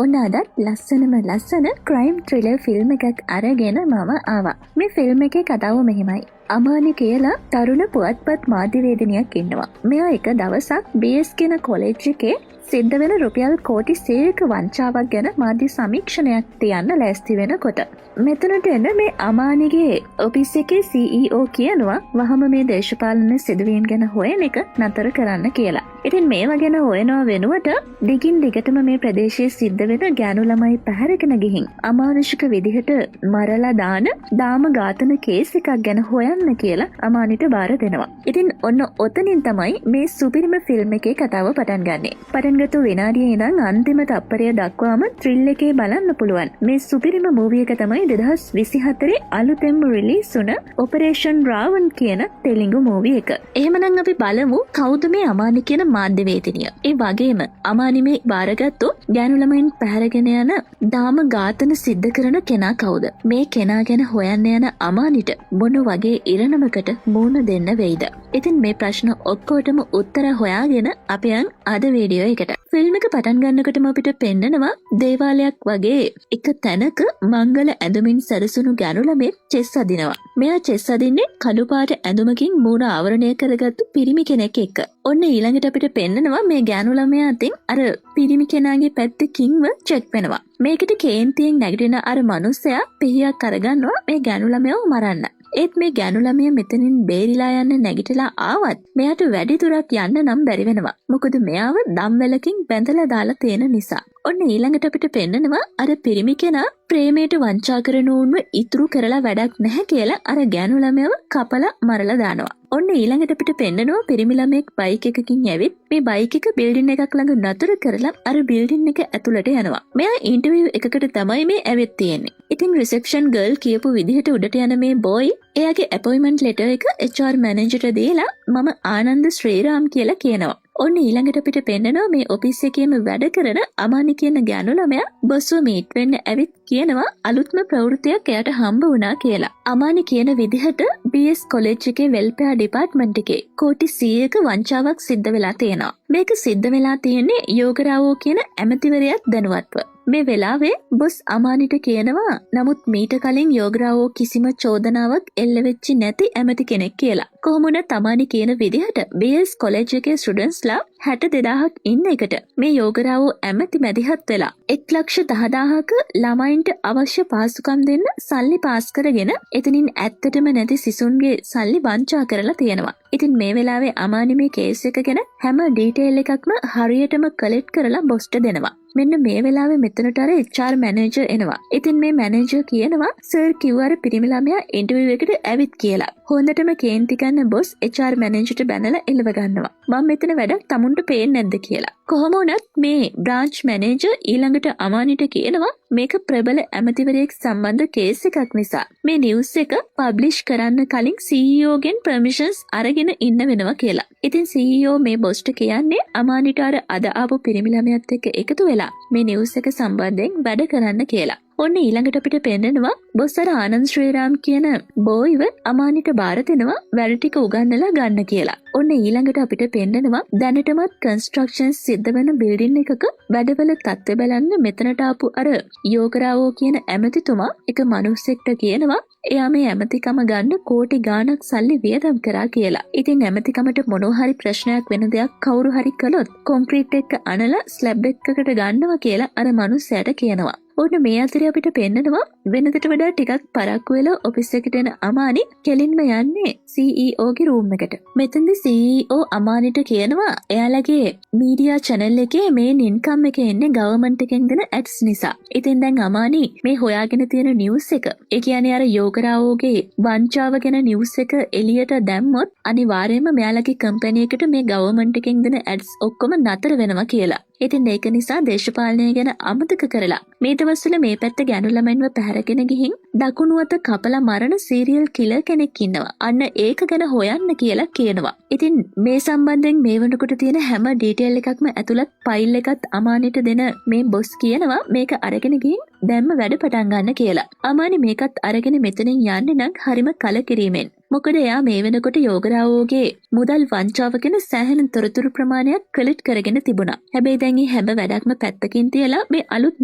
ඔන්න අදත් ලස්සනම ලස්සන ක්‍රයිම් ත්‍රිලර් ෆිල්ම් එකක් අරගෙන මම ආවා. මේ ෆිල්ම් එකේ කතාව මෙහෙමයි. අමානි කියලා තරුණ පුවත්පත් මාධ්‍යවේදිනියක් ඉන්නවා. මෙයා එක දවසක් BS කියන කොලෙජ් එකේ සිද්ධ වෙන රුපියල් කෝටි 100ක වංචාවක් ගැන මාධ්‍ය සමීක්ෂණයක් තියන්න ලෑස්ති වෙනකොට, මෙතනට එන මේ අමානිගේ ඔෆිස් එකේ CEO කියනවා වහම මේ දේශපාලන සිදුවීම් ගැන හොයන එක නතර කරන්න කියලා. ඉතින් මේවා ගැන හොයනවා වෙනුවට දිගින් දිගටම මේ ප්‍රදේශයේ සිද්ධ වෙන ගෑනු ළමයි පැහැරගෙන ගිහින් අමානුෂික විදිහට මරලා දාන දාම ඝාතන කේස් එකක් ගැන හොයන්න කියලා අමානිට බාර දෙනවා. ඉතින් ඔන්න ඔතනින් තමයි මේ සුපිරිම ෆිල්ම් එකේ කතාව පටන් ගන්නෙ. පටන් ගත්තු විනාඩියේ ඉඳන් අන්තිම තප්පරය දක්වාම ත්‍රිල් එකේ බලන්න පුළුවන්. මේ සුපිරිම මූවි එක තමයි 2024 අලුතෙන්ම රිලීස් වුණ ඔපරේෂන් රාවන් කියන තෙලිඟු මූවි එක. එහෙමනම් අපි බලමු කවුද මේ අමානි කියන මාධ්‍යවේදිනිය? ඒ වගේම අමානි මේ බාරගත්තු ගෑනු ළමයින් පැහැරගෙන යන දාම ඝාතන සිද්ධ කරන කෙනා කවුද? මේ කෙනා ගැන හොයන්න යන අමානිට මොන වගේ ඉරණමකට මුහුණ දෙන්න වෙයිද? ඉතින් මේ ප්‍රශ්න ඔක්කොටම උත්තර හොයාගෙන අපි යන් අද වීඩියෝ එකට. ෆිල්ම් එක පටන් ගන්නකොටම අපිට පෙන්නනවා දේවාලයක් වගේ එක තැනක මංගල ඇඳුමින් සැරසුණු ගෑනු ළමෙක් චෙස් අදිනවා. මෙයා චෙස් අදින්නේ කළු පාට ඇඳුමකින් මූණ ආවරණය කරගත්තු පිරිමි කෙනෙක් එක්ක. ඔන්න ඊළඟට අපිට පෙන්නනවා මේ ගෑනු ළමයා අතින් අර පිරිමි කෙනාගේ පැත්තේ කිංව චෙක් වෙනවා. මේකට කේන්තියෙන් නැගිටින අර මනුස්සයා පිහියක් අරගන්නවා මේ ගෑනු ළමයාව මරන්න. ඒත් මේ ගෑනු ළමයා මෙතනින් බේරිලා යන්න නැගිටලා ආවත් මෙයාට වැඩි දුරක් යන්න නම් බැරි වෙනවා. මොකද මෙයාව දම්වැලකින් බැඳලා දාලා තියෙන නිසා. ඔන්න ඊළඟට අපිට පෙන්නනවා අර පිරිමි කෙනා ප්‍රේමයට වංචා කරන උන්ව ඉතුරු කරලා වැඩක් නැහැ කියලා අර ගෑනු ළමයාව කපලා මරලා දානවා. ඔන්න ඊළඟට අපිට පෙන්නනවා පිරිමි ළමයෙක් බයික් එකකින් ඇවිත් මේ බයික් එක බිල්ඩින් එකක් ළඟ නතර කරලා අර බිල්ඩින් එක ඇතුළට යනවා. මෙයා ඉන්ටර්විව් එකකට තමයි මේ ඇවිත් තියෙන්නේ. ඉතින් රිසෙප්ෂන් ගර්ල් කියපු විදිහට උඩට යන මේ බෝයි එයාගේ ඇපොයින්ට්මන්ට් ලෙටර් එක HR මැනේජර්ට දීලා මම ආනන්ද ශ්‍රීරාම් කියලා කියනවා. ඔන්න ඊළඟට අපිට පෙන්නනවා මේ ඔෆිස් එකේම වැඩ කරන අමානි කියන ගෑනු ළමයා බොස්ව මීට් වෙන්න ඇවිත් කියනවා අලුත්ම ප්‍රවෘත්තියක් එයාට හම්බ වුණා කියලා. අමානි කියන විදිහට BS college එකේ වෙල්ෆෙයාර් ඩිපාර්ට්මන්ට් එකේ කෝටි 100ක වංචාවක් සිද්ධ වෙලා තියෙනවා. මේක සිද්ධ වෙලා තියෙන්නේ යෝගරාවෝ කියන ඇමතිවරයාත් දැනුවත්ව. මේ වෙලාවේ බොස් අමානිට කියනවා නමුත් මීට කලින් යෝගරාවෝ කිසිම චෝදනාවක් එල්ල වෙච්චි නැති ඇමති කෙනෙක් කියලා. කොහොම වුණත් අමානි කියන විදිහට BS college එකේ ස්ටුඩන්ට්ස්ලා 62,000ක් ඉන්න එකට මේ යෝගරාවෝ ඇමති මැදිහත් වෙලා 1,10,000ක ළමයින්ට අවශ්‍ය පහසුකම් දෙන්න සල්ලි පාස් කරගෙන එතනින් ඇත්තටම නැති සිසුන්ගේ සල්ලි වංචා කරලා තියෙනවා. ඉතින් මේ වෙලාවේ අමානි මේ කේස් එක ගැන හැම ඩීටේල් එකක්ම හරියටම කලෙක්ට් කරලා බොස්ට දෙනවා. මෙන්න මේ වෙලාවේ මෙතනට අර HR manager එනවා. ඉතින් මේ මැනේජර් කියනවා සර් කිව්ව අර පිරිමි ළමයා ඉන්ටර්විව් එකට ඇවිත් කියලා. හොඳටම කේන්ති ගන්න බොස් HR මැනේජර්ට බැනලා එලව ගන්නවා. මම මෙතන වැඩක් තමුන්ට පේන්නේ නැද්ද කියලා. කොහොම වුණත් මේ බ්‍රාන්ච් මැනේජර් ඊළඟට අමානිට කියනවා මේක ප්‍රබල ඇමතිවරයෙක් සම්බන්ධ කේස් එකක් නිසා මේ නිවුස් එක පබ්ලිෂ් කරන්න කලින් CEO ගෙන් පර්මිෂන්ස් අරගෙන ඉන්න වෙනවා කියලා. ඉතින් CEO මේ බොස්ට කියන්නේ අමානිට අර අද ආපු පිරිමි ළමයාත් එක්ක එකතු වෙලා මේ නිවුස් එක සම්බන්ධයෙන් වැඩ කරන්න කියලා. ඔන්න ඊළඟට අපිට පෙන්නනවා බොස් අර ආනන්ද ශ්‍රීරාම් කියන බෝයිව අමානිට බාර දෙනවා වැඩ ටික උගන්නලා ගන්න කියලා. ඔන්න ඊළඟට අපිට පෙන්නනවා දැනටමත් කන්ස්ට්‍රක්ෂන්ස් සිද්ධ වෙන බිල්ඩින් එකක වැඩවල තත්ත්වය බලන්න මෙතනට ආපු අර යෝගරාවෝ කියන ඇමතිතුමා එක මනුස්සෙක්ට කියනවා එයා මේ ඇමතිකම ගන්න කෝටි ගාණක් සල්ලි වියදම් කරා කියලා. ඉතින් ඇමතිකමට මොනවා හරි ප්‍රශ්නයක් වෙන දෙයක් කවුරු හරි කළොත් කොන්ක්‍රීට් එක අනලා ස්ලැබ් එකකට ගන්නවා කියලා අර මනුස්සයාට කියනවා. ඔන්න මේ අතරේ අපිට පෙන්නනවා වෙනදට වඩා ටිකක් පරක්කු වෙලා ඔෆිස් එකට එන අමානි කෙලින්ම යන්නේ CEO ගේ රූම් එකට. මෙතනදි CEO අමානිට කියනවා එයාලගේ මීඩියා චැනල් එකේ මේන් ඉන්කම් එක එන්නේ ගවර්න්මන්ට් එකෙන් දෙන ඇඩ්ස් නිසා. ඉතින් දැන් අමානි මේ හොයාගෙන තියෙන නිවුස් එක, ඒ කියන්නේ අර යෝගරාවෝගේ වංචාව ගැන නිවුස් එක එළියට දැම්මොත් අනිවාර්යයෙන්ම මෙයාලගේ කම්පැනි එකට මේ ගවර්න්මන්ට් එකෙන් දෙන ඇඩ්ස් ඔක්කොම නතර වෙනවා කියලා. ඉතින් ඒක නිසා දේශපාලනය ගැන අමතක කරලා මේ දවස්වල මේ පැත්ත ගෑනු ළමයින්ව පැහැරගෙන ගිහින් දකුණු අත කපලා මරණ සීරියල් කිලර් කෙනෙක් ඉන්නවා. අන්න ඒක ගැන හොයන්න කියලා කියනවා. ඉතින් මේ සම්බන්ධයෙන් මේ වෙනකොට තියෙන හැම ඩීටේල් එකක්ම ඇතුළත් ෆයිල් එකත් අමානිට දෙන මේ බොස් කියනවා මේක අරගෙන ගිහින් දැන්ම වැඩ පටන් ගන්න කියලා. අමානි මේකත් අරගෙන මෙතනින් යන්නේ නම් හරිම කලකිරීමෙන්. මොකද එයා මේ වෙනකොට යෝගරාවෝගේ මුදල් වංචාව ගැන සෑහෙන තොරතුරු ප්‍රමාණයක් කලෙක්ට් කරගෙන තිබුණා. හැබැයි දැන් මේ හැම වැඩක්ම පැත්තකින් තියලා මේ අලුත්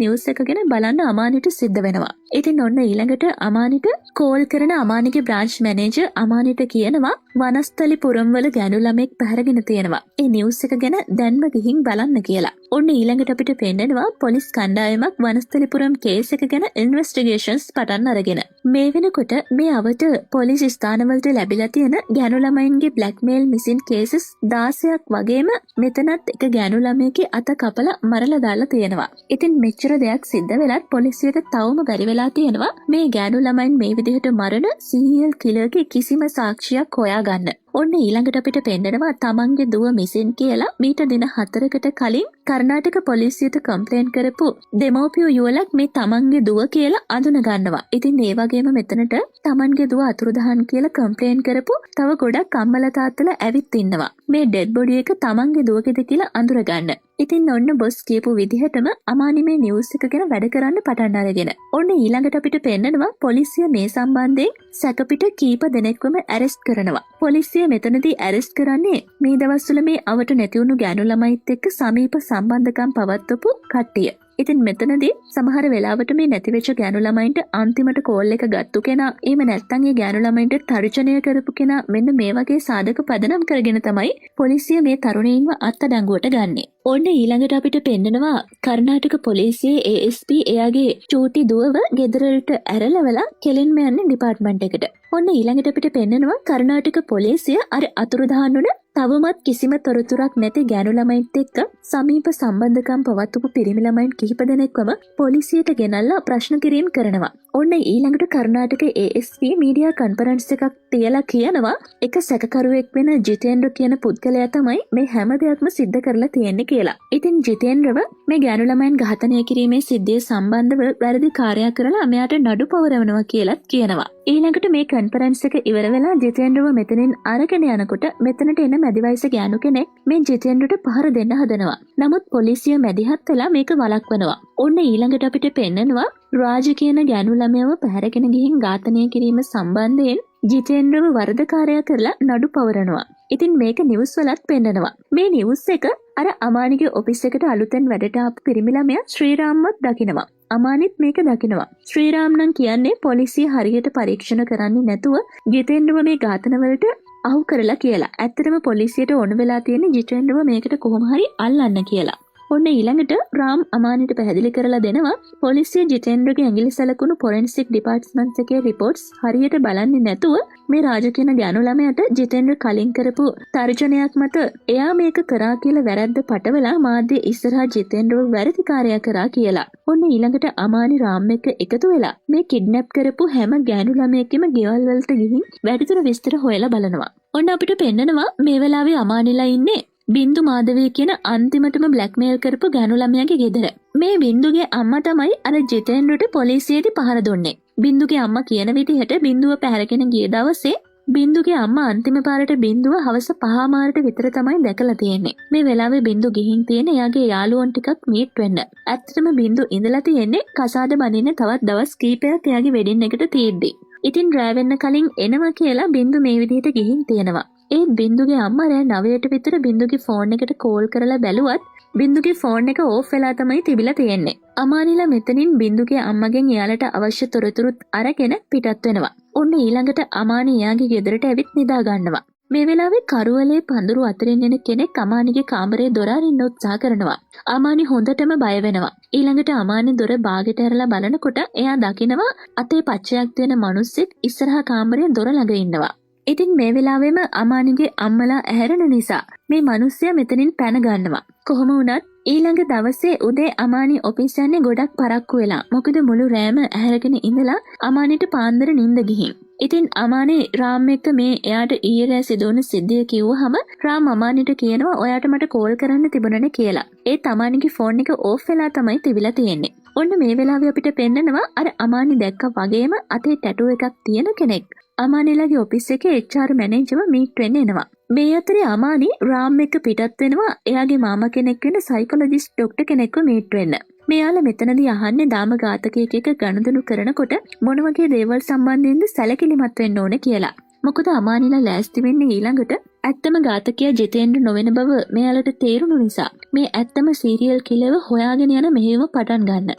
නිවුස් එක ගැන බලන්න අමානිට සිද්ධ වෙනවා. ඉතින් ඔන්න ඊළඟට අමානිට කෝල් කරන අමානිගේ බ්‍රාන්ච් මැනේජර් අමානිට කියනවා වනස්තලිපුරම් වල ගෑනු ළමෙක් පැහැරගෙන තියෙනවා. ඒ නිවුස් එක ගැන දැන්ම ගිහින් බලන්න කියලා. ඔන්න ඊළඟට අපිට පෙන්නනවා පොලිස් කණ්ඩායමක් වනස්තලිපුරම් කේස් එක ගැන ඉන්වෙස්ටිගේෂන්ස් පටන් අරගෙන. මේ වෙනකොට මේ අවට පොලිස් ස්ථානවලට ලැබිලා තියෙන ගෑනු ළමයින්ගේ බ්ලැක්මේල් මිසින් කේසස් 16ක් වගේම මෙතනත් එක ගෑනු ළමයෙක්ගේ අත කපලා මරලා දාලා තියෙනවා. ඉතින් මෙච්චර දෙයක් සිද්ධ වෙලත් පොලිසියට තවම බැරි වෙලා තියෙනවා මේ ගෑනු ළමයින් මේ විදිහට මරණ සීරියල් කිලර්ගේ කිසිම සාක්ෂියක් හොයාගන්න. ඔන්න ඊළඟට අපිට පෙන්නනවා තමන්ගේ දුව මිසින් කියලා මීට දින 4කට කලින් කර්ණාටක පොලිසියට කම්ප්ලේන්ට් කරපු දෙමව්පියෝ යුවලක් මේ තමන්ගේ දුව කියලා අඳුන ගන්නවා. ඉතින් ඒ වගේම මෙතනට තමන්ගේ දුව අතුරුදහන් කියලා කම්ප්ලේන්ට් කරපු තව ගොඩක් අම්මලා තාත්තලා ඇවිත් ඉන්නවා. මේ ඩෙඩ් බොඩි එක තමන්ගේ දුවගේද කියලා අඳුරගන්න. ඉතින් ඔන්න බොස් කියපු විදිහටම අමානි මේ නිවුස් එක ගැන වැඩ කරන්න පටන් අරගෙන. ඔන්න ඊළඟට අපිට පෙන්නනවා පොලිසිය මේ සම්බන්ධයෙන් සැකපිට කීප දෙනෙක්වම ඇරෙස්ට් කරනවා. පොලිසිය මෙතනදී ඇරෙස්ට් කරන්නේ මේ දවස්වල මේ අවට නැති වුණු ගෑනු ළමයිත් එක්ක සමීප සම්බන්ධකම් පවත්වපු කට්ටිය. ඉතින් මෙතනදී සමහර වෙලාවට මේ නැතිවෙච්ච ගෑනු ළමයින්ට අන්තිමට කෝල් එක ගත්තු කෙනා, එහෙම නැත්නම් ඒ ගෑනු ළමයින්ට තර්ජනය කරපු කෙනා, මෙන්න මේ වගේ සාධක පදනම් කරගෙන තමයි පොලිසිය මේ තරුණයින්ව අත්අඩංගුවට ගන්නෙ. ඔන්න ඊළඟට අපිට පෙන්නනවා කර්ණාටක පොලිසියේ ASP එයාගේ චූටි දුවව ගෙදරට ඇරලවලා කෙලින්ම යන්නේ ඩිපාර්ට්මන්ට් එකට. ඔන්න ඊළඟට අපිට පෙන්නනවා කර්ණාටක පොලිසිය අර අතුරුදහන් වුණ තවමත් කිසිම තොරතුරක් නැති ගෑනු ළමයින්ත් එක්ක සමීප සම්බන්ධකම් පවත්වපු පිරිමි ළමයින් කිහිප දෙනෙක්වම පොලිසියට ගෙනල්ලා ප්‍රශ්න කිරීම් කරනවා. ඔන්න ඊළඟට කර්ණාටක ASP media conference එකක් තියලා කියනවා එක සැකකරුවෙක් වෙන ජිතේන්ද්‍ර කියන පුද්ගලයා තමයි මේ හැම දෙයක්ම සිද්ධ කරලා තියෙන්නේ කියලා. ඉතින් ජිතේන්ද්‍රව මේ ගෑනු ළමයින් ඝාතනය කිරීමේ සිද්ධිය සම්බන්ධව වැරදි කාර්යයක් කරලා මෙයාට නඩු පවරනවා කියලත් කියනවා. ඊළඟට මේ කන්ෆරන්ස් එක ඉවර වෙලා ජිතේන්ද්‍රව මෙතනින් අරගෙන යනකොට මෙතනට එන මැදි වයස ගෑනු කෙනෙක් මේ ජිතේන්ද්‍රට පහර දෙන්න හදනවා. නමුත් පොලිසිය මැදිහත් වෙලා මේක වළක්වනවා. ඔන්න ඊළඟට අපිට පෙන්නනවා රාජ කියන ගෑනු ළමයව පැහැරගෙන ගිහින් ඝාතනය කිරීම සම්බන්ධයෙන් ජිතේන්ද්‍රව වරදකාරයා කරලා නඩු පවරනවා. ඉතින් මේක නිවුස් වලත් පෙන්නනවා. මේ නිවුස් එක අර අමානිගේ ඔෆිස් එකට අලුතෙන් වැඩට ආපු පිරිමි ළමයා ශ්‍රීරාම්වත් දකිනවා. අමානිත් මේක දකිනවා. ශ්‍රීරාම් නම් කියන්නේ පොලිසිය හරියට පරීක්ෂණ කරන්නේ නැතුව ජිතේන්ද්‍රව මේ ඝාතනවලට අහු කරලා කියලා. ඇත්තටම පොලිසියට ඕන වෙලා තියෙන ජිතේන්ද්‍රව මේකට කොහොම හරි අල්ලන්න කියලා. ඔන්න ඊළඟට රාම් අමානිට පැහැදිලි කරලා දෙනවා පොලිසිය ජිතේන්ද්‍රගේ ඇඟිලි සලකුණු ෆොරෙන්සික් ඩිපාර්ට්මන්ට් එකේ රිපෝට්ස් හරියට බලන්නේ නැතුව මේ රාජ කියන ගෑනු ළමයාට ජිතේන්ද්‍ර කලින් කරපු තර්ජනයක් මත එයා මේක කරා කියලා වැරද්ද පටවලා මාධ්‍ය ඉස්සරහා ජිතේන්ද්‍රව වැරදිකාරයා කරා කියලා. ඔන්න ඊළඟට අමානි රාම් එක්ක එකතු වෙලා මේ කිඩ්නැප් කරපු හැම ගෑනු ළමයෙක්ගේම ගෙවල් වලට ගිහින් වැඩිදුර විස්තර හොයලා බලනවා. ඔන්න අපිට පෙන්නනවා මේ වෙලාවේ අමානිලා ඉන්නේ බින්දු මාධවී කියන අන්තිමටම බ්ලැක්මේල් කරපු ගෑනු ළමයාගේ ගෙදර. මේ බින්දුගේ අම්මා තමයි අර ජිතේන්ද්‍රට පොලිසියේදී පහර දුන්නේ. බින්දුගේ අම්මා කියන විදිහට බින්දුව පැහැරගෙන ගිය දවසේ බින්දුගේ අම්මා අන්තිම පාරට බින්දුව හවස 5:30ට විතර තමයි දැකලා තියෙන්නේ. මේ වෙලාවේ බින්දු ගිහින් තියෙන එයාගේ යාළුවන් ටිකක් මීට් වෙන්න. ඇත්තටම බින්දු ඉඳලා තියෙන්නේ කසාද බඳින්න තවත් දවස් කීපයක් එයාගේ වෙඩින් එකට තියෙද්දි. ඉතින් රෑ වෙන්න කලින් එනවා කියලා බින්දු මේ විදිහට ගිහින් තියෙනවා. ඒත් බින්දුගේ අම්මා රෑ 9ට විතර බින්දුගේ ෆෝන් එකට කෝල් කරලා බැලුවත් බින්දුගේ ෆෝන් එක ඕෆ් වෙලා තමයි තිබිලා තියෙන්නේ. අමානිලා මෙතනින් බින්දුගේ අම්මගෙන් එයාලට අවශ්‍ය තොරතුරුත් අරගෙන පිටත් වෙනවා. ඔන්න ඊළඟට අමානි එයාගේ ගෙදරට ඇවිත් නිදා ගන්නවා. මේ වෙලාවේ කරුවලේ පඳුරු අතරින් එන කෙනෙක් අමානිගේ කාමරේ දොර අරින්න උත්සාහ කරනවා. අමානි හොඳටම බය වෙනවා. ඊළඟට අමානි දොර බාගෙට ඇරලා බලනකොට එයා දකිනවා අතේ පච්චයක් තියෙන මිනිස්සෙක් ඉස්සරහා කාමරේ දොර ළඟ ඉන්නවා. ඉතින් මේ වෙලාවෙම අමානිගේ අම්මලා ඇහැරෙන නිසා මේ මිනිස්සයා මෙතනින් පැන ගන්නවා. කොහොම වුණත් ඊළඟ දවසේ උදේ අමානි ඔෆිස් යන්නේ ගොඩක් පරක්කු වෙලා. මොකද මුළු රෑම ඇහැරගෙන ඉඳලා අමානිට පාන්දර නින්ද ගිහින්. ඉතින් අමානි රාම් එක්ක මේ එයාට ඊයේ රෑ සිදු වුණ සිද්ධිය කිව්වහම රාම් අමානිට කියනවා ඔයාට මට කෝල් කරන්න තිබුණනේ කියලා. ඒත් අමානිගේ ෆෝන් එක ඕෆ් වෙලා තමයි තිබිලා තියෙන්නේ. ඔන්න මේ වෙලාවේ අපිට පෙන්නනවා අර අමානි දැක්ක වගේම අතේ ටැටූ එකක් තියෙන කෙනෙක්. අමානිලාගේ ඔෆිස් එකේ HR මැනේජර්ව මීට් වෙන්න එනවා. මේ අතරේ අමානි රාම් එක්ක පිටත් වෙනවා එයාගේ මාමා කෙනෙක් වෙන සයිකොලොජිස්ට් ඩොක්ටර් කෙනෙක්ව මීට් වෙන්න. මෙයාලා මෙතනදී අහන්නේ දාම ඝාතකයෙක් එක්ක ගනුදෙනු කරනකොට මොන වගේ දේවල් සම්බන්ධයෙන්ද සැලකිලිමත් වෙන්න ඕන කියලා. මොකද අමානිලා ලෑස්ති වෙන්නේ ඊළඟට ඇත්තම ඝාතකයා ජිතේන්ද්‍ර නොවන බව මෙයාලට තේරුණු නිසා මේ ඇත්තම සීරියල් කිලර්ව හොයාගෙන යන මෙහෙයුම පටන් ගන්න.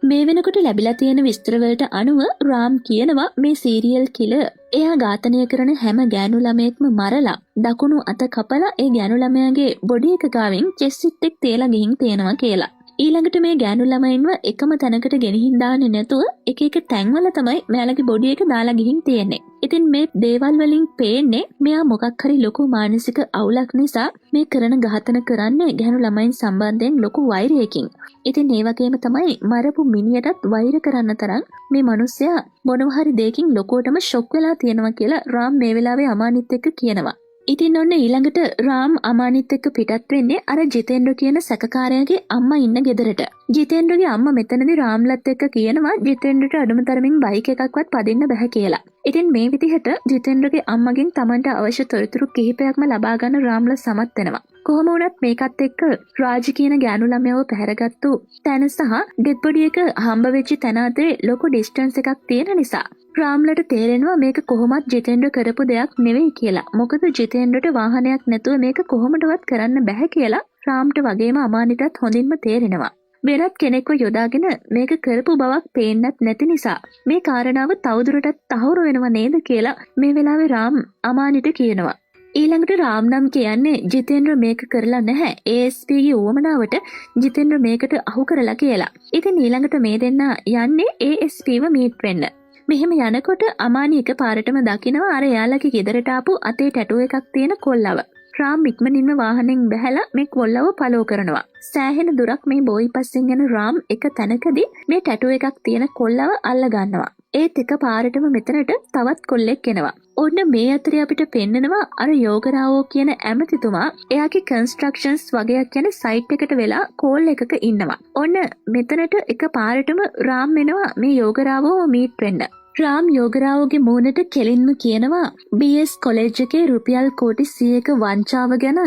මේ වෙනකොට ලැබිලා තියෙන විස්තරවලට අනුව රාම් කියනවා මේ සීරියල් කිලර් එයා ඝාතනය කරන හැම ගෑනු ළමයෙක්ම මරලා දකුණු අත කපලා ඒ ගෑනු ළමයාගේ බොඩි එක ගාවින් චෙස් සීට් එක තියලා ගිහින් තියෙනවා කියලා. ඊළඟට මේ ගෑනු ළමයින්ව එකම තැනකට ගෙනහින් දාන්නේ නැතුව එක එක තැන්වල තමයි මෙයාලගේ බොඩි එක දාලා ගිහින් තියෙන්නේ. ඉතින් මේ දේවල් වලින් පේන්නේ මෙයා මොකක් හරි ලොකු මානසික අවුලක් නිසා මේ කරන ඝාතන කරන්නේ ගැහැණු ළමයින් සම්බන්ධයෙන් ලොකු වෛරයකින්. ඉතින් ඒ වගේම තමයි මරපු මිනිහටත් වෛර කරන්න තරම් මේ මිනිස්සයා මොනවා හරි දෙයකින් ලොකුවටම ෂොක් වෙලා තියෙනවා කියලා රාම් මේ වෙලාවේ අමානිත් එක්ක කියනවා. ඉතින් ඔන්න ඊළඟට රාම් අමානිත් එක්ක පිටත් වෙන්නේ අර ජිතේන්ද්‍ර කියන සැකකාරයාගේ අම්මා ඉන්න ගෙදරට. ජිතේන්ද්‍රගේ අම්මා මෙතනදී රාම්ලත් එක්ක කියනවා ජිතේන්ද්‍රට අඩුම තරමින් බයික් එකක්වත් පදින්න බැහැ කියලා. ඉතින් මේ විදිහට ජිතේන්ද්‍රගේ අම්මගෙන් තමන්ට අවශ්‍ය තොරතුරු කිහිපයක්ම ලබා ගන්න රාම්ලා සමත් වෙනවා. කොහොම වුණත් මේකත් එක්ක රාජ් කියන ගෑනු ළමයව පැහැරගත්තු තැන සහ ඩෙඩ් බොඩි එක හම්බ වෙච්ච තැන අතරේ ලොකු ඩිස්ටන්ස් එකක් තියෙන නිසා රාම්ලට තේරෙනවා මේක කොහොමත් ජිතේන්ද්‍ර කරපු දෙයක් නෙවෙයි කියලා. මොකද ජිතේන්ද්‍රට වාහනයක් නැතුව මේක කොහොමදවත් කරන්න බැහැ කියලා රාම්ට වගේම අමානිටත් හොඳින්ම තේරෙනවා. වෙනත් කෙනෙක්ව යොදාගෙන මේක කරපු බවක් පේන්නත් නැති නිසා මේ කාරණාව තවදුරටත් තහවුරු වෙනව නේද කියලා මේ වෙලාවේ රාම් අමානිට කියනවා. ඊළඟට රාම් නම් කියන්නේ ජිතේන්ද්‍ර මේක කරලා නැහැ, ASP ගේ උවමනාවට ජිතේන්ද්‍ර මේකට අහු කරලා කියලා. ඉතින් ඊළඟට මේ දෙන්නා යන්නේ ASP ව මීට් වෙන්න. මෙහෙම යනකොට අමානි එක පාරටම දකිනවා අර එයාලගේ ගෙදරට ආපු අතේ ටැටූ එකක් තියෙන කොල්ලව. රාම් ඉක්මනින්ම වාහනෙන් බැහැලා මේ කොල්ලව ෆලෝ කරනවා. සෑහෙන දුරක් මේ බෝයි පස්සෙන් යන රාම් එක තැනකදී මේ ටැටූ එකක් තියෙන කොල්ලව අල්ල ගන්නවා. ඒත් එක පාරටම මෙතනට තවත් කොල්ලෙක් එනවා. ඔන්න මේ අතරේ අපිට පෙන්නනවා අර යෝගරාවෝ කියන ඇමතිතුමා එයාගේ කන්ස්ට්‍රක්ෂන්ස් වගයක් යන සයිට් එකට වෙලා කෝල් එකක ඉන්නවා. ඔන්න මෙතනට එක පාරටම රාම් එනවා මේ යෝගරාවෝ මීට් වෙන්න. රාම් යෝගරාවෝගේ මූණට කෙලින්ම කියනවා BS college එකේ රුපියල් කෝටි 100ක වංචාව ගැන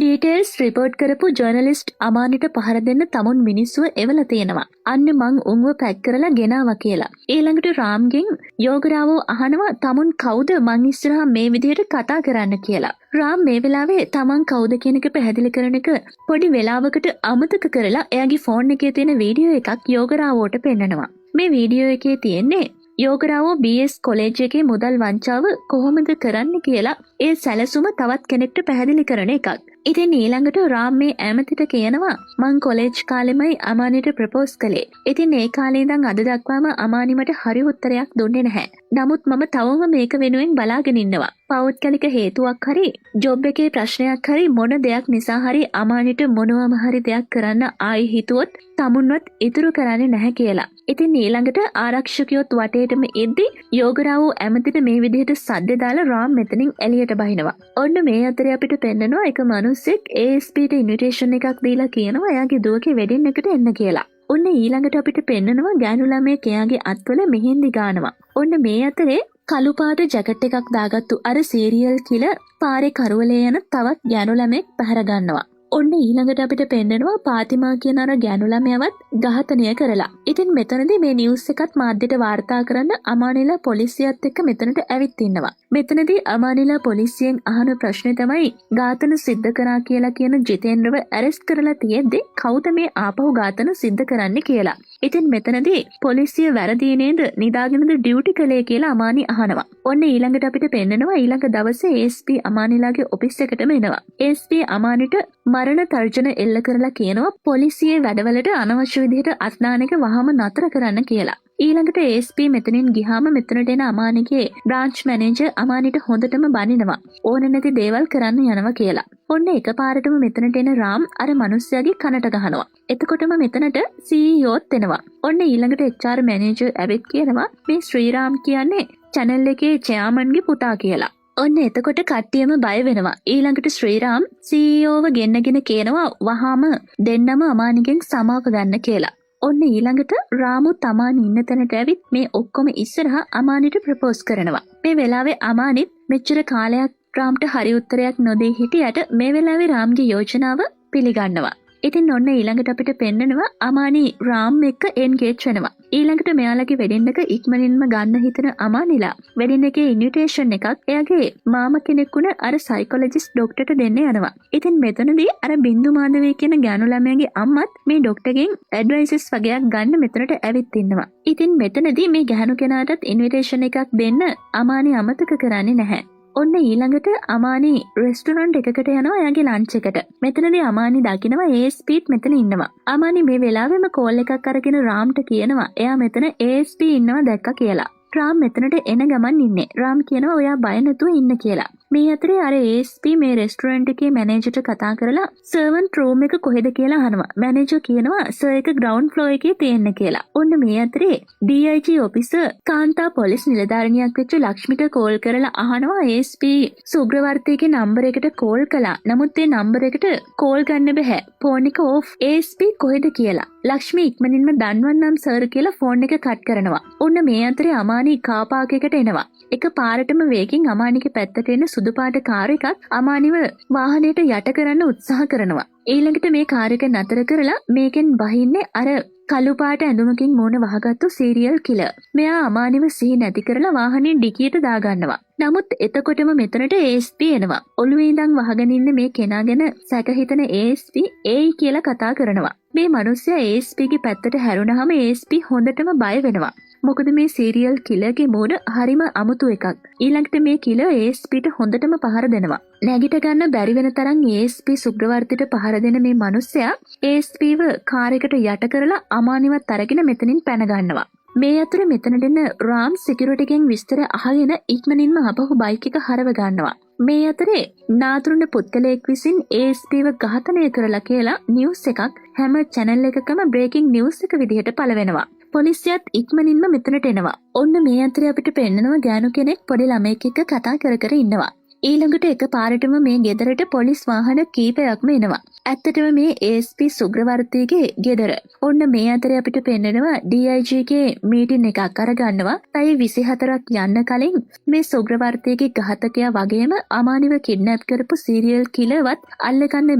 ඩීටේල්ස් රිපෝට් කරපු ජර්නලිස්ට් අමානිට පහර දෙන්න තමුන් මිනිස්සුව එවලා තියෙනවා. අන්න මං උන්ව පැක් කරලා ගෙනාවා කියලා. ඊළඟට රාම්ගෙන් යෝගරාවෝ අහනවා තමුන් කවුද මං ඉස්සරහා මේ විදිහට කතා කරන්න කියලා. රාම් මේ වෙලාවේ තමන් කවුද කියන එක පැහැදිලි කරන එක පොඩි වෙලාවකට අමතක කරලා එයාගේ ෆෝන් එකේ තියෙන වීඩියෝ එකක් යෝගරාවෝට පෙන්නනවා. මේ වීඩියෝ එකේ තියෙන්නේ යෝගරාවෝ BS college එකේ මුදල් වංචාව කොහොමද කරන්න කියලා ඒ සැලසුම තවත් කෙනෙක්ට පැහැදිලි කරන එකක්. ඉතින් ඊළඟට රාම් මේ ඇමතිට කියනවා මං කොලෙජ් කාලෙමයි අමානිට ප්‍රපෝස් කළේ. ඉතින් ඒ කාලේ ඉඳන් අද දක්වාම අමානි මට හරි උත්තරයක් දුන්නේ නැහැ. නමුත් මම තවම මේක වෙනුවෙන් බලාගෙන ඉන්නවා. පෞද්ගලික හේතුවක් හරි ජොබ් එකේ ප්‍රශ්නයක් හරි මොන දෙයක් නිසා හරි අමානිට මොනවම හරි දෙයක් කරන්න ආයි හිතුවොත් තමුන්වත් ඉතුරු කරන්නේ නැහැ කියලා. ඉතින් ඊළඟට ආරක්ෂකයොත් වටේටම එද්දි යෝගරාවෝ ඇමතිට මේ විදිහට සද්ද දාලා රාම් මෙතනින් එළියට බහිනවා. ඔන්න මේ අතරේ අපිට පෙන්නනවා එක මිනිස්සෙක් ASP ට ඉන්විටේෂන් එකක් දීලා කියනවා එයාගේ දුවගේ වෙඩින් එකට එන්න කියලා. ඔන්න ඊළඟට අපිට පෙන්නනවා ගෑනු ළමයෙක් එයාගේ අත්වල මෙහෙන්දි ගානවා. ඔන්න මේ අතරේ කළු පාට ජැකට් එකක් දාගත්තු අර සීරියල් කිලර් පාරේ කරුවලේ යන තවත් ගෑනු ළමයෙක් පැහැර ගන්නවා. ඔන්න ඊළඟට අපිට පෙන්නනවා පාතිමා කියන අර ගෑනු ළමයාවත් ඝාතනය කරලා. ඉතින් මෙතනදී මේ නිවුස් එකත් මාධ්‍යට වාර්තා කරන්න අමානිලා පොලිසියත් එක්ක මෙතනට ඇවිත් ඉන්නවා. මෙතනදී අමානිලා පොලිසියෙන් අහන ප්‍රශ්නේ තමයි ඝාතන සිද්ධ කරා කියලා කියන ජිතේන්ද්‍රව ඇරෙස්ට් කරලා තියෙද්දි කවුද මේ ආපහු ඝාතන සිද්ධ කරන්නේ කියලා. ඉතින් මෙතනදී පොලිසිය වැරදි නේද, නිදාගෙනද ඩියුටි කළේ කියලා අමානි අහනවා. ඔන්න ඊළඟට අපිට පෙන්නනවා ඊළඟ දවසේ ASP අමානිලාගේ ඔෆිස් එකටම එනවා. ASP අමානිට මරණ තර්ජන එල්ල කරලා කියනවා පොලිසියේ වැඩවලට අනවශ්‍ය විදිහට අත් දාන එක වහාම නතර කරන්න කියලා. ඊළඟට ASP මෙතනින් ගිහාම මෙතනට එන අමානිගේ බ්‍රාන්ච් මැනේජර් අමානිට හොඳටම බනිනවා. ඕන නැති දේවල් කරන්න යනවා කියලා. ඔන්න එකපාරටම මෙතනට එන රාම් අර මනුස්සයාගේ කනට ගහනවා. එතකොටම මෙතනට CEOත් එනවා. ඔන්න ඊළඟට HR manager ඇවිත් කියනවා මේ ශ්‍රීරාම් කියන්නේ චැනල් එකේ චෙයාමන්ගේ පුතා කියලා. ඔන්න එතකොට කට්ටියම බය වෙනවා. ඊළඟට ශ්‍රීරාම් CEOව ගෙන්නගෙන කියනවා වහාම දෙන්නම අමානිගෙන් සමාව ගන්න කියලා. ඔන්න ඊළඟට රාමුත් අමානි ඉන්න තැනට ඇවිත් මේ ඔක්කොම ඉස්සරහා අමානිට ප්‍රපෝස් කරනවා. මේ වෙලාවේ අමානිත් මෙච්චර කාලයක් රාම්ට හරි උත්තරයක් නොදී හිටියට මේ වෙලාවේ රාම්ගේ යෝජනාව පිළිගන්නවා. ඉතින් ඔන්න ඊළඟට අපිට පෙන්නනවා අමානි රාම් එක්ක එන්ගේජ් වෙනවා. ඊළඟට මෙයාලගේ වෙඩින් එක ඉක්මනින්ම ගන්න හිතන අමානිලා වෙඩින් එකේ ඉන්විටේෂන් එකක් එයාගේ මාමා කෙනෙක් වුණ අර සයිකොලොජිස්ට් ඩොක්ටර්ට දෙන්න යනවා. ඉතින් මෙතනදී අර බින්දු මාධවී කියන ගෑනු ළමයාගේ අම්මත් මේ ඩොක්ටර්ගෙන් ඇඩ්වයිසස් වගේක් ගන්න මෙතනට ඇවිත් ඉන්නවා. ඉතින් මෙතනදී මේ ගැහණු කෙනාටත් ඉන්විටේෂන් එකක් දෙන්න අමානි අමතක කරන්නේ නැහැ. ඔන්න ඊළඟට අමානි රෙස්ටුරන්ට් එකකට යනවා එයාගේ ලන්ච් එකට. මෙතනදී අමානි දකිනවා ASPත් මෙතන ඉන්නවා. අමානි මේ වෙලාවෙම කෝල් එකක් අරගෙන රාම්ට කියනවා එයා මෙතන ASP ඉන්නවා දැක්කා කියලා. රාම් මෙතනට එන ගමන් ඉන්නේ. රාම් කියනවා ඔයා බය නැතුව ඉන්න කියලා. මේ අතරේ අර ASP මේ රෙස්ටුරන්ට් එකේ මැනේජර්ට කතා කරලා සර්වන්ට් රූම් එක කොහෙද කියලා අහනවා. මැනේජර් කියනවා සර් එක ග්‍රවුන්ඩ් ෆ්ලෝර් එකේ තියෙන්න කියලා. ඔන්න මේ අතරේ DIG officer කාන්තා පොලිස් නිලධාරිනියක් වෙච්ච ලක්ෂ්මිට කෝල් කරලා අහනවා ASP සුග්‍රවර්තීගේ නම්බර් එකට කෝල් කළා. නමුත් ඒ නම්බර් එකට කෝල් ගන්න බැහැ. ෆෝන් එක ඕෆ්. ASP කොහෙද කියලා. ලක්ෂ්මි ඉක්මනින්ම දන්වන්නම් සර් කියලා ෆෝන් එක කට් කරනවා. ඔන්න මේ අතරේ අමානි කාර් පාක් එකට එනවා. එක පාරටම වේගෙන් අමානිගේ පැත්තට එන සුදු පාට කාර් එකක් අමානිව වාහනයට යට කරන්න උත්සාහ කරනවා. ඊළඟට මේ කාර් එක නතර කරලා මේකෙන් බහින්නේ අර කළු පාට ඇඳුමකින් මූණ වහගත්තු සීරියල් කිලර්. මෙයා අමානිව සිහි නැති කරලා වාහනේ ඩිකියට දාගන්නවා. නමුත් එතකොටම මෙතනට ASP එනවා. ඔළුවේ ඉඳන් වහගෙන ඉන්න මේ කෙනා ගැන සැක හිතන ASP ඒයි කියලා කතා කරනවා. මේ මිනිස්සයා ASP ගේ පැත්තට හැරුණාම ASP හොඳටම බය වෙනවා. මොකද මේ සීරියල් කිලර්ගේ මූණ හරිම අමුතු එකක්. ඊළඟට මේ කිලර් ASPට හොඳටම පහර දෙනවා. නැගිට ගන්න බැරි වෙන තරම් ASP සුග්‍රවර්තිට පහර දෙන මේ මිනිස්සයා ASPව කාර් එකට යට කරලා අමානිවත් අරගෙන මෙතනින් පැන ගන්නවා. මේ අතර මෙතනට එන රාම් සිකියුරිටිගෙන් විස්තර අහගෙන ඉක්මනින්ම ආපහු බයික් එක හරව ගන්නවා. මේ අතරේ නාතුරුන පුද්ගලයෙක් විසින් ASPව ඝාතනය කරලා කියලා නිවුස් එකක් හැම චැනල් එකකම බ්‍රේකින් නිවුස් එක විදිහට පළ වෙනවා. පොලිසියත් ඉක්මනින්ම මෙතනට එනවා. ඔන්න මේ අතරේ අපිට පෙන්නනවා ගෑනු කෙනෙක් පොඩි ළමයෙක් එක්ක කතා කර කර ඉන්නවා. ඊළඟට එක පාරටම මේ ගෙදරට පොලිස් වාහන කීපයක්ම එනවා. ඇත්තටම මේ ASP සුග්‍රවර්තීගේ ගෙදර. ඔන්න මේ අතරේ අපිට පෙන්නනවා DIG ගේ මීටින් එකක් අරගන්නවා. පැය 24ක් යන්න කලින් මේ සුග්‍රවර්තීගේ ඝාතකයා වගේම අමානිව කිඩ්නැප් කරපු සීරියල් කිලර්වත් අල්ලගන්න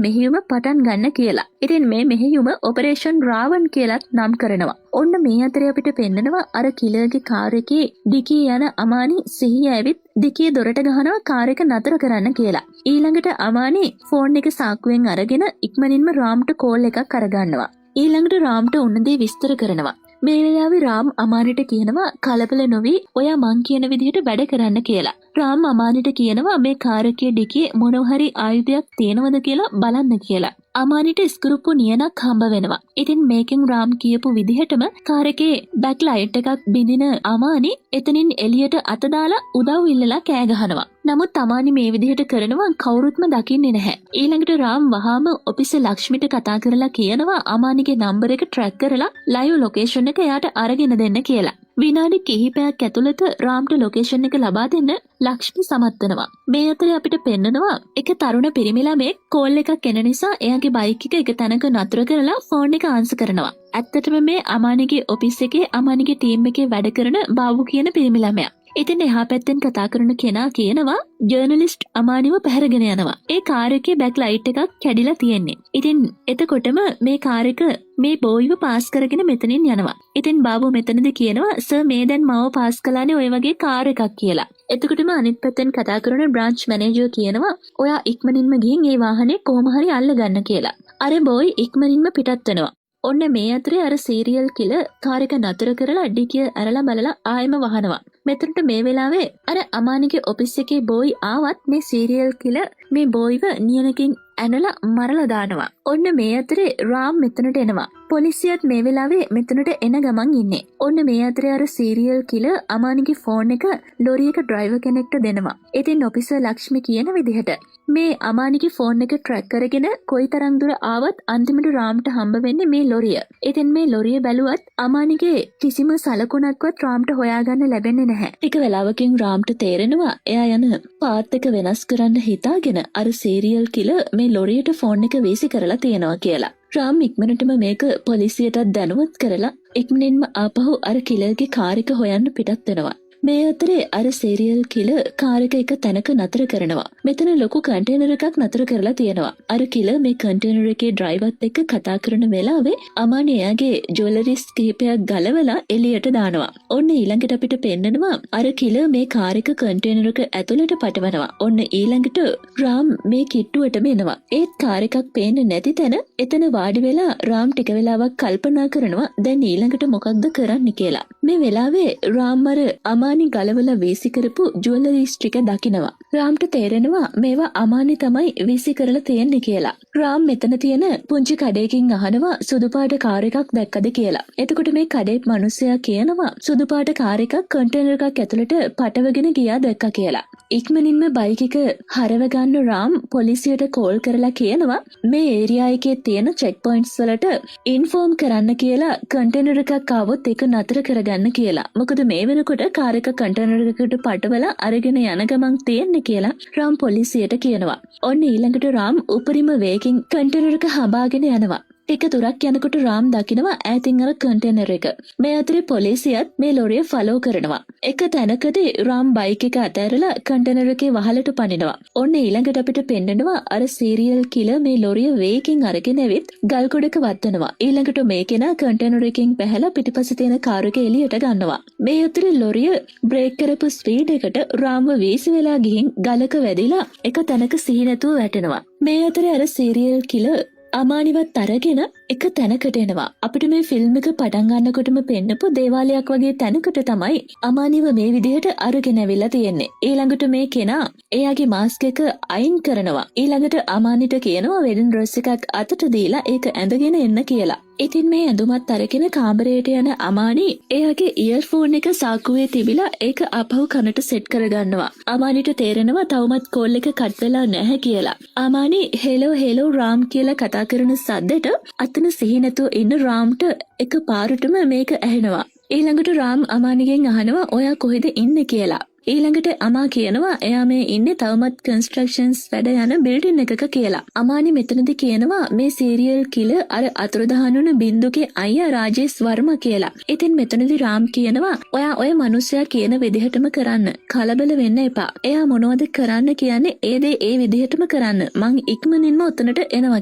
මෙහෙයුම පටන් ගන්න කියලා. ඉතින් මේ මෙහෙයුම ඔපරේෂන් රාවන් කියලත් නම් කරනවා. ඔන්න මේ අතරේ අපිට පෙන්නනවා අර කිලර්ගේ කාර් එකේ ඩිකියේ යන අමානි සිහිය ඇවිත් ඩිකියේ දොරට ගහනවා කාර් එක නතර කරන්න කියලා. ඊළඟට අමානි ෆෝන් එක සාක්කුවෙන් අරගෙන ඉක්මනින්ම රාම්ට කෝල් එකක් අරගන්නවා. ඊළඟට රාම්ට උන දේ විස්තර කරනවා. මේ වෙලාවේ රාම් අමානිට කියනවා කලබල නොවී ඔයා මං කියන විදිහට වැඩ කරන්න කියලා. රාම් අමානිට කියනවා මේ කාර් එකේ ඩිකියේ මොනවා හරි ආයුධයක් තියෙනවද කියලා බලන්න කියලා. අමානිට ඉස්කුරුප්පු නියනක් හම්බ වෙනවා. ඉතින් මේකෙන් රාම් කියපු විදිහටම කාර් එකේ බැක් ලයිට් එකක් බිඳින අමානි එතනින් එළියට අත දාලා උදව් ඉල්ලලා කෑ ගහනවා. නමුත් අමානි මේ විදිහට කරනවා කවුරුත්ම දකින්නේ නැහැ. ඊළඟට රාම් වහාම ඔෆිසර් ලක්ෂ්මිට කතා කරලා කියනවා අමානිගේ නම්බර් එක ට්‍රැක් කරලා ලයිව් ලොකේෂන් එක එයාට අරගෙන දෙන්න කියලා. විනාඩි කිහිපයක් ඇතුළත රාම්ට ලොකේෂන් එක ලබා දෙන්න ලක්ෂ්මි සමත් වෙනවා. මේ අතරේ අපිට පෙන්නනවා එක තරුණ පිරිමි ළමයෙක් කෝල් එකක් එන නිසා එයාගේ බයික් එක එක තැනක නතර කරලා ෆෝන් එක ආන්සර් කරනවා. ඇත්තටම මේ අමානිගේ ඔෆිස් එකේ අමානිගේ ටීම් එකේ වැඩ කරන බාබු කියන පිරිමි ළමයා. ඉතින් එහා පැත්තෙන් කතා කරන කෙනා කියනවා ජර්නලිස්ට් අමානිව පැහැරගෙන යනවා. ඒ කාර් එකේ බැක් ලයිට් එකක් කැඩිලා තියෙන්නේ. ඉතින් එතකොටම මේ කාර් එක මේ බෝයිව පාස් කරගෙන මෙතනින් යනවා. ඉතින් බාබු මෙතනදි කියනවා සර් මේ දැන් මාව පාස් කළානේ ඔය වගේ කාර් එකක් කියලා. එතකොටම අනිත් පැත්තෙන් කතා කරන බ්‍රාන්ච් මැනේජර් කියනවා ඔයා ඉක්මනින්ම ගිහින් ඒ වාහනේ කොහොම හරි අල්ලගන්න කියලා. අර බෝයි ඉක්මනින්ම පිටත් වෙනවා. ඔන්න මේ අතරේ අර සීරියල් කිලර් කාර් එක නතර කරලා ඩිකිය ඇරලා බලලා ආයෙම වහනවා. මෙතනට මේ වෙලාවේ අර අමානිගේ ඔෆිස් එකේ බෝයි ආවත් මේ සීරියල් කිලර් මේ බෝයිව නියනකින් ඇනලා මරලා දානවා. ඔන්න මේ අතරේ රාම් මෙතනට එනවා. පොලිසියත් මේ වෙලාවේ මෙතනට එන ගමන් ඉන්නේ. ඔන්න මේ අතරේ අර සීරියල් කිලර් අමානිගේ ෆෝන් එක ලොරි එක ඩ්‍රයිවර් කෙනෙක්ට දෙනවා. ඉතින් ඔෆිසර් ලක්ෂ්මි කියන විදිහට මේ අමානිගේ ෆෝන් එක ට්‍රැක් කරගෙන කොයිතරම් දුර ආවත් අන්තිමට රාම්ට හම්බ වෙන්නේ මේ ලොරිය. ඉතින් මේ ලොරිය බැලුවත් අමානිගේ කිසිම සලකුණක්වත් රාම්ට හොයාගන්න ලැබෙන්නේ නැහැ. ටික වෙලාවකින් රාම්ට තේරෙනවා එයා යන පාත් එක වෙනස් කරන්න හිතාගෙන අර සීරියල් කිලර් මේ ලොරියට ෆෝන් එක වීසි කරලා තියෙනවා කියලා. රාම් ඉක්මනටම මේක පොලිසියටත් දැනුවත් කරලා ඉක්මනින්ම ආපහු අර කිලර්ගේ කාර් එක හොයන්න පිටත් වෙනවා. මේ අතරේ අර සීරියල් කිලර් කාර් එක එක තැනක නතර කරනවා. මෙතන ලොකු කන්ටේනර් එකක් නතර කරලා තියෙනවා. අර කිලර් මේ කන්ටේනර් එකේ ඩ්‍රයිවර්ත් එක්ක කතා කරන වෙලාවේ අමානි එයාගේ ජුවලරිස් කිහිපයක් ගලවලා එළියට දානවා. ඔන්න ඊළඟට අපිට පෙන්නනවා අර කිලර් මේ කාර් එක කන්ටේනර් එක ඇතුළට පටවනවා. ඔන්න ඊළඟට රාම් මේ කිට්ටුවටම එනවා. ඒත් කාර් එකක් පේන්නේ නැති තැන එතන වාඩි වෙලා රාම් ටික වෙලාවක් කල්පනා කරනවා දැන් ඊළඟට මොකක්ද කරන්න කියලා. මේ වෙලාවේ රාම් අර අමානි ගලවලා වීසි කරපු ජුවලරිස් ටික දකිනවා. රාම්ට තේරෙනවා මේවා අමානි තමයි වීසි කරලා තියෙන්නේ කියලා. රාම් මෙතන තියෙන පුංචි කඩේකින් අහනවා සුදු පාට කාර් එකක් දැක්කද කියලා. එතකොට මේ කඩේ මිනිස්සයා කියනවා සුදු පාට කාර් එකක් කන්ටේනර් එකක් ඇතුළට පටවගෙන ගියා දැක්කා කියලා. ඉක්මනින්ම බයික් එක හරව ගන්න රාම් පොලිසියට කෝල් කරලා කියනවා මේ ඒරියා එකේ තියෙන චෙක් පොයින්ට්ස් වලට ඉන්ෆෝම් කරන්න කියලා, කන්ටේනර් එකක් ආවොත් ඒක නතර කරගන්න කියලා. මොකද මේ වෙනකොට කාර් එක කන්ටේනර් එකකට පටවලා අරගෙන යන ගමන් තියෙන්නේ කියලා රාම් පොලිසියට කියනවා. ඔන්න ඊළඟට රාම් උපරිම වේගෙන් කන්ටේනර් එක හඹාගෙන යනවා. ටික දුරක් යනකොට රාම් දකිනවා ඈතින් අර කන්ටේනර් එක. මේ අතරේ පොලිසියත් මේ ලොරිය ෆලෝ කරනවා. එක තැනකදී රාම් බයික් එක අතෑරලා කන්ටේනර් එකේ වහලට පනිනවා. ඔන්න ඊළඟට අපිට පෙන්නනවා අර සීරියල් කිලර් මේ ලොරිය වේගෙන් අරගෙන ඇවිත් ගල් ගොඩක වත්තනවා. ඊළඟට මේ කෙනා කන්ටේනර් එකෙන් බැහැලා පිටිපස්සේ තියෙන කාර් එක එළියට ගන්නවා. මේ අතරේ ලොරිය බ්‍රේක් කරපු ස්පීඩ් එකට රාම්ව වීසි වෙලා ගිහින් ගලක වැදිලා එක තැනක සිහි නැතුව වැටෙනවා. මේ අතරේ අර සීරියල් කිලර් අමානිවත් අරගෙන එක තැනකට එනවා. අපිට මේ ෆිල්ම් එක පටන් ගන්නකොටම පෙන්නපු දේවාලයක් වගේ තැනකට තමයි අමානිව මේ විදිහට අරගෙන ඇවිල්ලා තියෙන්නේ. ඊළඟට මේ කෙනා එයාගේ මාස්ක් එක අයින් කරනවා. ඊළඟට අමානිට කියනවා වෙඩින් ඩ්‍රෙස් එකක් අතට දීලා ඒක ඇඳගෙන එන්න කියලා. ඉතින් මේ ඇඳුමත් අරගෙන කාමරයට යන අමානි එයාගේ ඉයර්ෆෝන් එක සාක්කුවේ තිබිලා ඒක ආපහු කනට සෙට් කරගන්නවා. අමානිට තේරෙනවා තවමත් කෝල් එක කට් වෙලා නැහැ කියලා. අමානි "හෙලෝ, හෙලෝ රාම්" කියලා කතා කරන සද්දෙට අතන සිහි නැතුව ඉන්න රාම්ට එක පාරටම මේක ඇහෙනවා. ඊළඟට රාම් අමානිගෙන් අහනවා ඔයා කොහෙද ඉන්නේ කියලා. ඊළඟට අමා කියනවා එයා මේ ඉන්නේ තවමත් කන්ස්ට්‍රක්ෂන්ස් වැඩ යන බිල්ඩින් එකක කියලා. අමානි මෙතනදි කියනවා මේ සීරියල් කිලර් අර අතුරුදහන් වුණ බින්දුගේ අයියා රාජේෂ් වර්මා කියලා. ඉතින් මෙතනදි රාම් කියනවා ඔයා ඔය මනුස්සයා කියන විදිහටම කරන්න. කලබල වෙන්න එපා. එයා මොනවද කරන්න කියන්නේ ඒ දේ ඒ විදිහටම කරන්න. මං ඉක්මනින්ම ඔතනට එනවා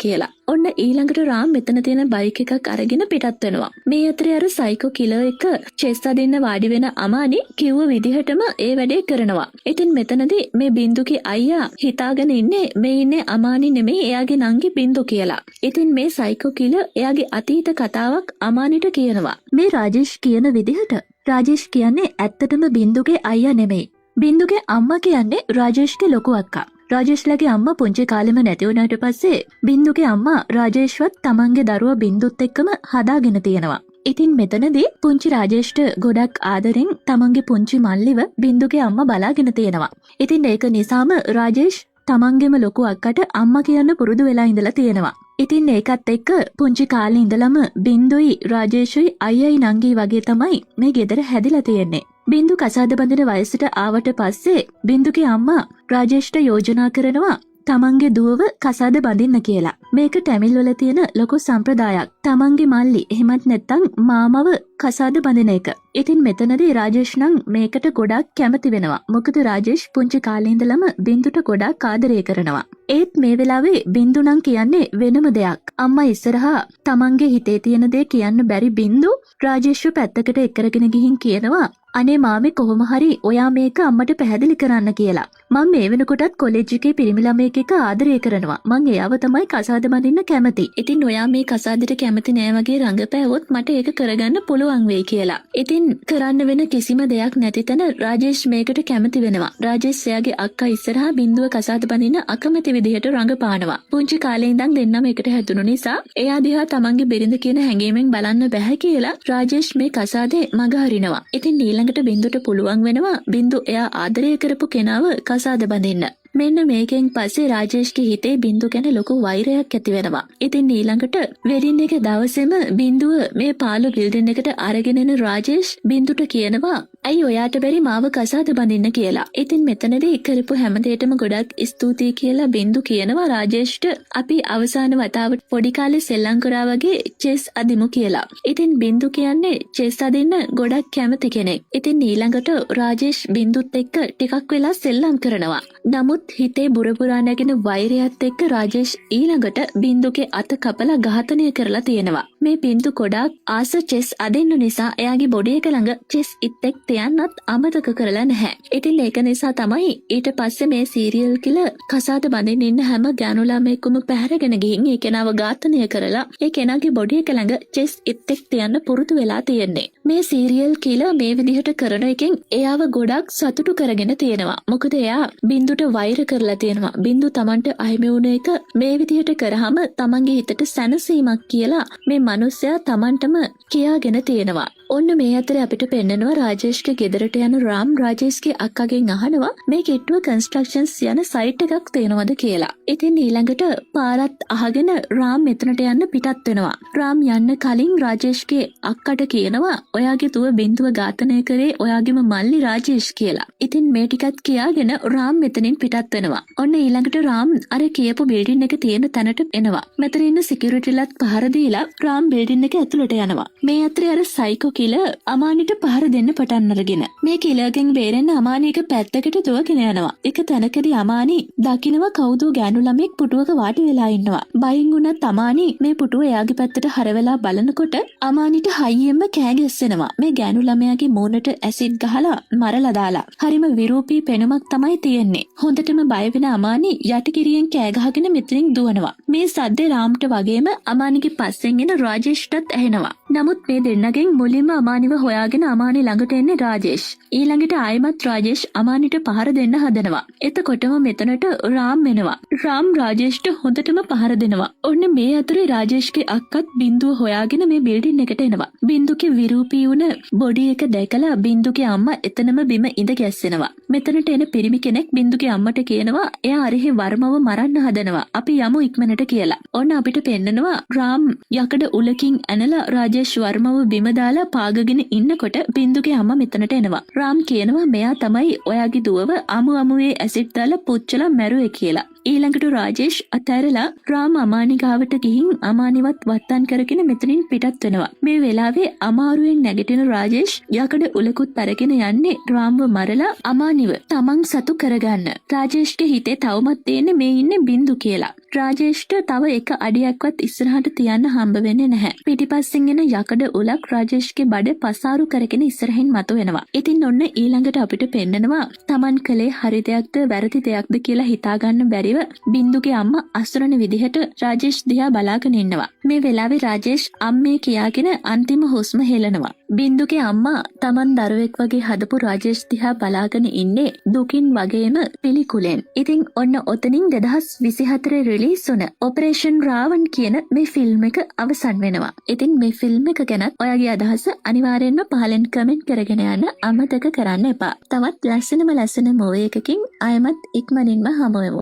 කියලා. ඔන්න ඊළඟට රාම් මෙතන තියෙන බයික් එකක් අරගෙන පිටත් වෙනවා. මේ අතරේ අර සයිකෝ කිලර් එක චෙස් අදින්න වාඩි වෙන අමානි කිව්ව විදිහටම ඒ වැඩේ කරනවා. ඉතින් මෙතනදී මේ බින්දුගේ අයියා හිතාගෙන ඉන්නේ මේ ඉන්නේ අමානි නෙමෙයි, එයාගේ නංගි බින්දු කියලා. ඉතින් මේ සයිකෝ කිලර් එයාගේ අතීත කතාවක් අමානිට කියනවා. මේ රාජේෂ් කියන විදිහට රාජේෂ් කියන්නේ ඇත්තටම බින්දුගේ අයියා නෙමෙයි. බින්දුගේ අම්මා කියන්නේ රාජේෂ්ගේ ලොකු අක්කා. රාජේෂ්ලගේ අම්මා පුංචි කාලෙම නැති වුණාට පස්සේ බින්දුගේ අම්මා රාජේෂ්වත් තමන්ගේ දරුවා බින්දුත් එක්කම හදාගෙන තියෙනවා. ඉතින් මෙතනදී පුංචි රාජේෂ්ට ගොඩක් ආදරෙන් තමන්ගේ පුංචි මල්ලිව බින්දුගේ අම්මා බලාගෙන තියෙනවා. ඉතින් ඒක නිසාම රාජේෂ් තමන්ගේම ලොකු අක්කට අම්මා කියන්න පුරුදු වෙලා ඉඳලා තියෙනවා. ඉතින් ඒකත් එක්ක පුංචි කාලේ ඉඳලම බින්දුයි රාජේෂුයි අයියයි නංගී වගේ තමයි මේ ගෙදර හැදිලා තියෙන්නේ. බින්දු කසාද බඳින වයසට ආවට පස්සේ බින්දුගේ අම්මා රාජේෂ්ට යෝජනා කරනවා තමන්ගේ දුවව කසාද බඳින්න කියලා. මේක ටැමිල් වල තියෙන ලොකු සම්ප්‍රදායක්. තමන්ගේ මල්ලි එහෙමත් නැත්නම් මාමව කසාද බඳින එක. ඉතින් මෙතනදී රාජේෂ් නම් මේකට ගොඩාක් කැමති වෙනවා. මොකද රාජේෂ් පුංචි කාලේ ඉඳලම බින්දුට ගොඩාක් ආදරය කරනවා. ඒත් මේ වෙලාවේ බින්දු නම් කියන්නේ වෙනම දෙයක්. අම්මා ඉස්සරහා තමන්ගේ හිතේ තියෙන දේ කියන්න බැරි බින්දු රාජේෂ්ව පැත්තකට එක්කරගෙන ගිහින් කියනවා, "අනේ මාමේ, කොහොම හරි ඔයා මේක අම්මට පැහැදිලි කරන්න" කියලා. "මං මේ වෙනකොටත් කොලෙජ් එකේ පිරිමි ළමයෙක් එක්ක ආදරය කරනවා. මං එයාව තමයි කසාද බඳින්න කැමති. ඉතින් ඔයා මේ කසාදෙට කැමති නෑ වගේ රඟපෑවොත් මට ඒක කරගන්න පුළුවන් වෙයි" කියලා. ඉතින් කරන්න වෙන කිසිම දෙයක් නැති තැන රාජේෂ් මේකට කැමති වෙනවා. රාජේෂ් එයාගේ අක්කා ඉස්සරහා බින්දුව කසාද බඳින්න අකමැති විදිහට රඟපානවා. පුංචි කාලේ ඉඳන් දෙන්නම එකට හැදුණු නිසා එයා දිහා තමන්ගේ බිරිඳ කියන හැඟීමෙන් බලන්න බැහැ කියලා රාජේෂ් මේ කසාදේ මග හරිනවා. ඉතින් ඊළඟට බින්දුට පුළුවන් වෙනවා බින්දු එයා ආදරය කරපු කෙනාව කසාද බඳින්න. මෙන්න මේකෙන් පස්සේ රාජේෂ්ගේ හිතේ බින්දු ගැන ලොකු වෛරයක් ඇති වෙනවා. ඉතින් ඊළඟට වෙඩින් එක දවසේම බින්දුව මේ පාළු බිල්ඩින් එකට අරගෙන එන රාජේෂ් බින්දුට කියනවා ඇයි ඔයාට බැරි මාව කසාද බඳින්න කියලා. ඉතින් මෙතනදී කරපු හැම දෙයකටම ගොඩක් ස්තුතියි කියලා බින්දු කියනවා රාජේෂ්ට, අපි අවසාන වතාවට පොඩි කාලේ සෙල්ලම් කරා වගේ චෙස් අදිමු කියලා. ඉතින් බින්දු කියන්නේ චෙස් අදින්න ගොඩක් කැමති කෙනෙක්. ඉතින් ඊළඟට රාජේෂ් බින්දුත් එක්ක ටිකක් වෙලා සෙල්ලම් කරනවා. නමුත් හිතේ බුරබුරා නැගෙන වෛරයත් එක්ක රාජේෂ් ඊළඟට බින්දුගේ අත කපලා ඝාතනය කරලා තියෙනවා. මේ බින්දු ගොඩාක් ආස චෙස් අදින්න නිසා එයාගේ බොඩි එක ළඟ චෙස් ඉත්තෙක් තියන්නත් අමතක කරලා නැහැ. ඉතින් ඒක නිසා තමයි ඊට පස්සේ මේ සීරියල් කිලර් කසාද බඳින්න ඉන්න හැම ගෑනු ළමයෙකුම පැහැරගෙන ගිහින් ඒ කෙනාව ඝාතනය කරලා ඒ කෙනාගේ බොඩි එක ළඟ චෙස් ඉත්තෙක් තියන්න පුරුදු වෙලා තියෙන්නේ. මේ සීරියල් කිලර් මේ විදිහට කරන එකෙන් එයාව ගොඩක් සතුටු කරගෙන තියෙනවා. මොකද එයා බින්දුට වෛර කරලා තියෙනවා. බින්දු තමන්ට අහිමි වුණ එක මේ විදිහට කරාම තමන්ගේ හිතට සැනසීමක් කියලා මේ මනුස්සයා තමන්ටම කියාගෙන තියෙනවා. ඔන්න මේ අතරේ අපිට පෙන්නනවා රාජේෂ්ගේ ගෙදරට යන රාම් රාජේෂ්ගේ අක්කගෙන් අහනවා මේ කිට්ටුව කන්ස්ට්‍රක්ෂන්ස් යන සයිට් එකක් තියෙනවද කියලා. ඉතින් ඊළඟට පාරත් අහගෙන රාම් මෙතනට යන්න පිටත් වෙනවා. රාම් යන්න කලින් රාජේෂ්ගේ අක්කට කියනවා ඔයාගේ දුව බින්දුව ඝාතනය කරේ ඔයාගේම මල්ලි රාජේෂ් කියලා. ඉතින් මේ ටිකත් කියාගෙන රාම් මෙතනින් පිටත් වෙනවා. ඔන්න ඊළඟට රාම් අර කියපු බිල්ඩින් එක තියෙන තැනට එනවා. මෙතන ඉන්න සිකියුරිටිලත් පහර දීලා රාම් බිල්ඩින් එක ඇතුළට යනවා. මේ අතරේ අර සයිකෝ කිලර් අමානිට පහර දෙන්න පටන් අරගෙන, මේ කිලර්ගෙන් බේරෙන්න අමානි එක පැත්තකට දුවගෙන යනවා. එක තැනකදී අමානි දකිනවා කවුදෝ ගෑනු ළමෙක් පුටුවක වාඩි වෙලා ඉන්නවා. බයෙන් වුණත් අමානි මේ පුටුව එයාගේ පැත්තට හරවලා බලනකොට අමානිට හයියෙන්ම කෑ ගැස්සෙනවා. මේ ගෑනු ළමයාගේ මූණට ඇසිඩ් ගහලා මරලා දාලා. හරිම විරූපී පෙනුමක් තමයි තියෙන්නේ. හොඳටම බය වෙන අමානි යටිකිරියෙන් කෑ ගහගෙන මෙතනින් දුවනවා. මේ සද්දේ රාම්ට වගේම අමානිගේ පස්සෙන් එන රාජේෂ්ටත් ඇහෙනවා. නමුත් මේ දෙන්නගෙන් මුලින්ම අමානිව හොයාගෙන අමානි ළඟට එන්නේ රාජේෂ්. ඊළඟට ආයෙමත් රාජේෂ් අමානිට පහර දෙන්න හදනවා. එතකොටම මෙතනට රාම් එනවා. රාම් රාජේෂ්ට හොඳටම පහර දෙනවා. ඔන්න මේ අතරේ රාජේෂ්ගේ අක්කත් බින්දුව හොයාගෙන මේ බිල්ඩින් එකට එනවා. බින්දුගේ විරූපී වුණ බොඩි එක දැකලා බින්දුගේ අම්මා එතනම බිම ඉඳ ගැස්සෙනවා. මෙතනට එන පිරිමි කෙනෙක් බින්දුගේ අම්මට කියනවා එයා අරෙහි වර්මව මරන්න හදනවා, අපි යමු ඉක්මනට කියලා. ඔන්න අපිට පෙන්නනවා රාම් යකඩ උලකින් ඇනලා රාජේෂ් වර්මව බිම දාලා පාගගෙන ඉන්නකොට බින්දුගේ අම්මා මෙතනට එනවා. රාම් කියනවා මෙයා තමයි ඔයාගේ දුවව අමු අමුවේ ඇසිඩ් දාලා පුච්චලා මැරුවේ කියලා. ඊළඟට රාජේෂ් අතෑරලා රාම් අමානි ගාවට ගිහින් අමානිවත් වත්තන් කරගෙන මෙතනින් පිටත් වෙනවා. මේ වෙලාවේ අමාරුවෙන් නැගිටින රාජේෂ් යකඩ උලකුත් අරගෙන යන්නේ රාම්ව මරලා අමානිව තමන් සතු කරගන්න. රාජේෂ්ගේ හිතේ තවමත් තියෙන්නේ මේ ඉන්නේ බින්දු කියලා. රාජේෂ්ට තව එක අඩියක්වත් ඉස්සරහට තියන්න හම්බ වෙන්නේ නැහැ. පිටිපස්සෙන් එන යකඩ උලක් රාජේෂ්ගේ බඩ පසාරු කරගෙන ඉස්සරහින් මතුවෙනවා. ඉතින් ඔන්න ඊළඟට අපිට පෙන්නනවා තමන් කළේ හරි දෙයක්ද වැරදි දෙයක්ද කියලා හිතාගන්න බැරිව බින්දුගේ අම්මා අසරණ විදිහට රාජේෂ් දිහා බලාගෙන ඉන්නවා. මේ වෙලාවේ රාජේෂ් අම්මේ කියාගෙන අන්තිම හුස්ම හෙලනවා. බින්දුගේ අම්මා තමන් දරුවෙක් වගේ හදපු රාජේෂ් දිහා බලාගෙන ඉන්නේ දුකින් වගේම පිළිකුලෙන්. ඉතින් ඔන්න ඔතනින් 2024 රිලීස් වුණ ඔපරේෂන් රාවන් කියන මේ ෆිල්ම් එක අවසන් වෙනවා. ඉතින් මේ ෆිල්ම් එක ගැනත් ඔයාගේ අදහස අනිවාර්යෙන්ම පහලින් කමෙන්ට් කරගෙන යන්න අමතක කරන්න එපා. තවත් ලස්සනම ලස්සන මූවි එකකින් ආයෙමත් ඉක්මනින්ම හමු වෙමු.